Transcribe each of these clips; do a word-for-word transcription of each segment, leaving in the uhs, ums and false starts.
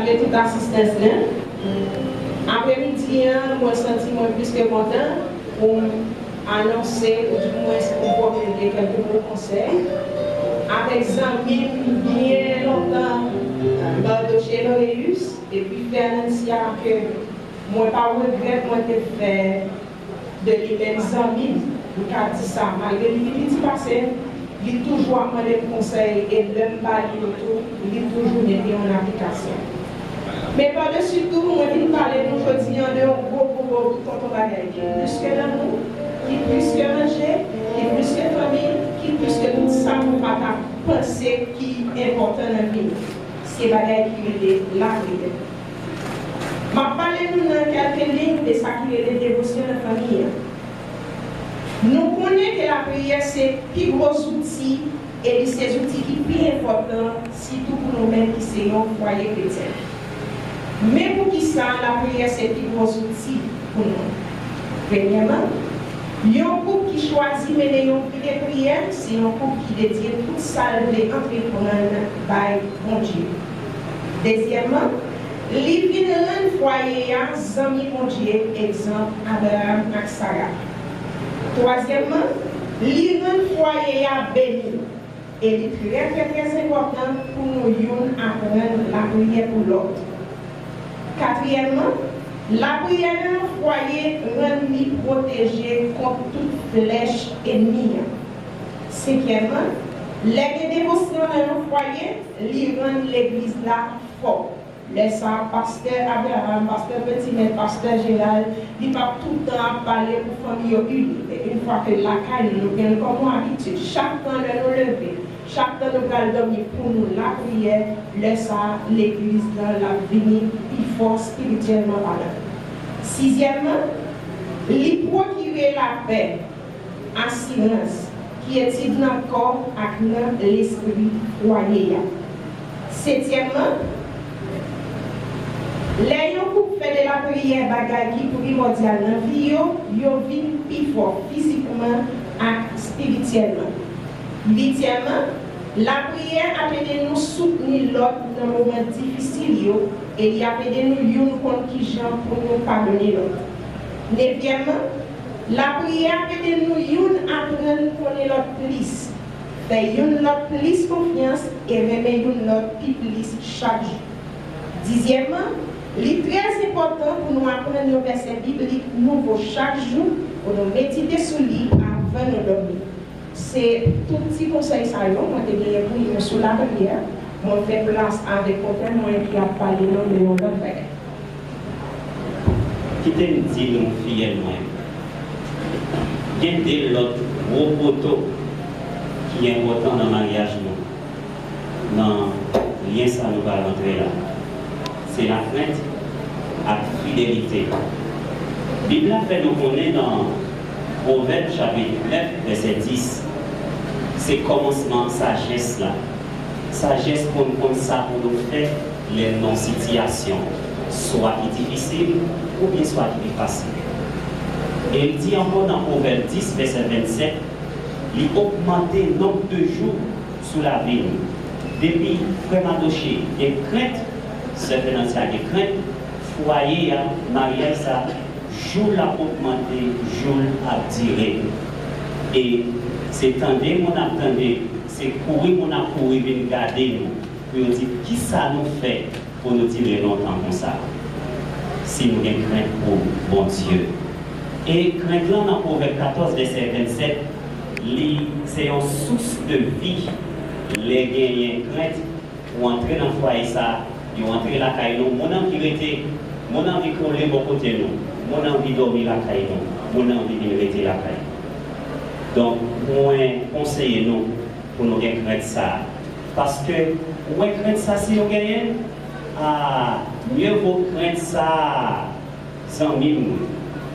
Tout asistans lan. Apremidi an, mwen santi mwen plis ke kontan pou m anonse, oudimwens pou m fòmile kèlke mo konsèy avèk zanmi m byen lontan, Mardochée Loreus, epi Fernancia, ke mwen pa regrèt mwen te fè de li menm zanmi m, m ka di sa, malgre li pi piti pase m, li toujou ap mande m konsèy, e lè m ba li yo tou, li toujou mete yo an aplikasyon. Men padesi tou, mwen vin pale nou jodi an de yon gwo, gwo, gwo tonton bagay ki plis ke lanmou, ki plis ke manje, ki plis ke fanmi, ki plis ke tout sa nou pa ta panse ki enpòtan nan vi nou. Se bagay ki rele lapriyè. M ap pale nou nan kèlke liy de sa ki rele devosyon nan fanmi an. Nou konnen ke lapriyè se pi gwo zouti, e li se zouti ki pi enpòtan, sitou pou nou menm ki se yon fwaye kretyen. Men poukisa lapriyè se pi gwo zouti pou nou? Premyèman, yon koup ki chwazi mennen yon vi de priyè se yon koup ki dedye tout sa l vle antreprann bay Bondye. Dezyèmman, li vin rann fwaye a zanmi Bondye, egzanp Abraram ak Sara. Twazyèmman, li rann fwaye a beni. E li trè, trè, trè enpòtan pou nou youn aprann lapriyè pou lòt. Katriyèmman, lapriyè nan yon fwaye rann li pwoteje kont tout flèch ènmi an. Senkyèmman, lè gen devosyon nan yon fwaye, li rann legliz la fò. Lè sa a, pastè Abraham, pastè Petit Maître, pastè Gérald, li p ap tout tan ap pale pou fanmi yo ini. Men yon fwa ke lakay nou, nou gen l kòm yon abitid, chak tan lè nou leve, chak tan nou pral dòmi, pou nou lapriyè, lè sa a, legliz lan l ap vini pi fò espirityèlman palan. Sizyèmman, li pwokire lapè, asirans, kyetid nan kò ak nan lespri fwaye a. Setyèmman, lè yon koup fè de lapriyè bagay ki primòdyal nan vi yo, yo vin pi fò fizikman ak espirityèlman. Uityèmman, lapriyè ap ede nou soutni lòt nan moman difisil yo, e li ap ede nou youn konn kijan pou nou padone lòt. Nevyèmman, lapriyè ap ede nou youn aprann konnen lòt plis, fè youn lòt plis konfyans e renmen youn lòt pi plis chak jou. Dizyèmman, li trè enpòtan pou nou aprann yon vèsè biblik nouvo chak jou, pou nou medite sou li avan nou dòmi. Se tout ti konsèy sa yo mwen te genyen pou nou sou lapriyè. Mwen fè plas avèk konpè mwen ki ap pale nou de yon lòt bagay. Kite m di nou fiyèlman, gen de lòt gwo poto ki enpòtan nan maryaj nou, nan lyen sa nou pral antre la. Se lakrent ak fidelite. Bib la fè nou konnen nan Pwovèb chapit nèf, vèsè dis, se kòmansman sajès la. Sajès pou n konn sa pou nou fè lè n nan yon sitiyasyon, swa ki difisil oubyen swa ki pi fasil. E l di ankò nan Pwovèb dis, vèsè vennsèt, li ogmante nonb de jou sou lavi nou. Depi frè Madoche gen krent, sè Fènansi a gen krent, fwaye a, maryaj sa, jou l ap ogmante, jou l ap dire. E se tande moun ap tande, se kouri moun ap kouri vin gade nou, pou yo di kisa nou fè pou nou dire lontan konsa, si nou gen krent pou Bondye. E krent lan nan Pwovèb katòz, vèsè vennsèt, li se yon sous de vi. Lè genyen krent, ou antre nan fwaye sa, yo antre lakay nou, moun anvi rete, moun anvi kole bò kote nou, moun anvi dòmi lakay nou, moun anvi vin rete lakay nou. Donk, mwen konseye nou pou nou gen krent sa a. Paske, ou wè krent sa, si nou genyen l, a, mye vo krent sa a, zanmi m,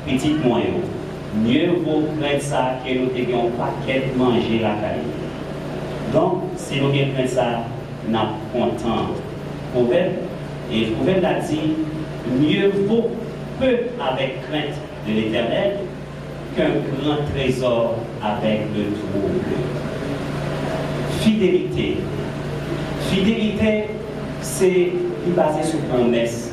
pitit mwen yo, mye vo krent sa a ke nou te gen yon pakèt manje lakay nou. Donk, si nou gen krent sa a, n ap kontan. Pwovèb, e Pwovèb la di, mieux vaut peu avec crainte de l'Éternel qu'un grand trésor avec le trouble. Fidelite. Fidelite, Se, li baze sou pwomès.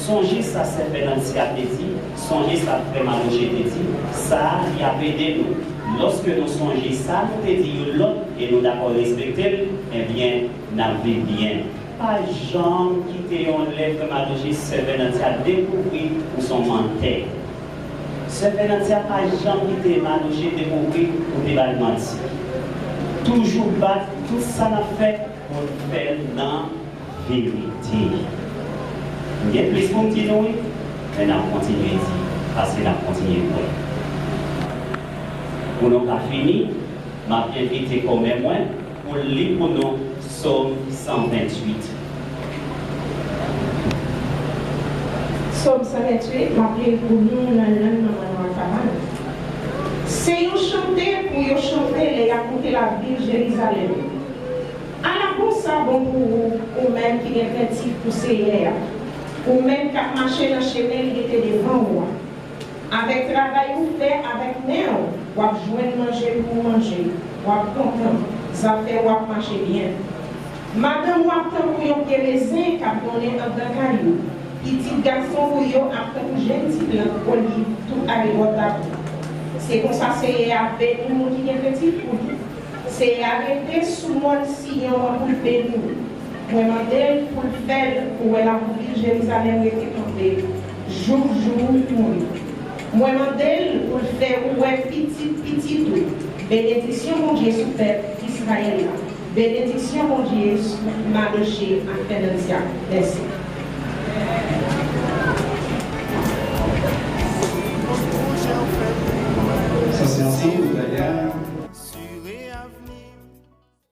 Sonje sa sè Fènansia te di, sonje sa frè Maloche te di, sa a li ap ede nou. Lòske nou sonje sa nou te di youn lòt e nou dakò respekte l, ebyen, n ap viv byen. Pa janm kite yon lè frè Maloche sè Fènansia dekouvri ou se yon mantè. Sè Fènansia pa janm kite Maloche dekouvri ou te ba l manti. Toujou bat tout sa n ap fè pou n fè l nan verite. M gen plis pou m di nou wi, men n ap kontinye di, paske n ap kontinye kwè. Pou nou ka fini, m ap envite kòmè mwen pou l li pou nou Sòm san venntuit. Sòm san venntuit, m ap li l pou nou nan lang manman nou a ka ba nou. Se yon chante pou yo chante lè y ap moute lavil Jerizalèm. Ala bon sa bon pou ou, ou menm ki gen krentif pou Seyè a, ou menm k ap mache nan chemen li mete devan ou a. Avèk travay ou fè avèk men w, w ap jwenn manje pou w manje, w ap kontan, zafè w ap mache byen. Madanm ou ap tankou yon pye rezen k ap donnen anndan kay ou, pitit gason ou yo ap tankou jenn ti plant oliv tou arebò tab ou. Se konsa Seyè a beni moun ki gen krentif pou li. Seyè a rete sou mòn Siyon an pou l beni w. Mwen mande l pou l fè l ou wè lavil Jerizalèm rete kanpe jouk jou ou mouri. Mwen mande l pou l fè ou wè pitit pitit ou. Benediksyon Bondye sou pèp Izrayèl la. Benediksyon Bondye sou Maloche ak Fènansia. Mèsi. Sa se yon siy pou Gaga.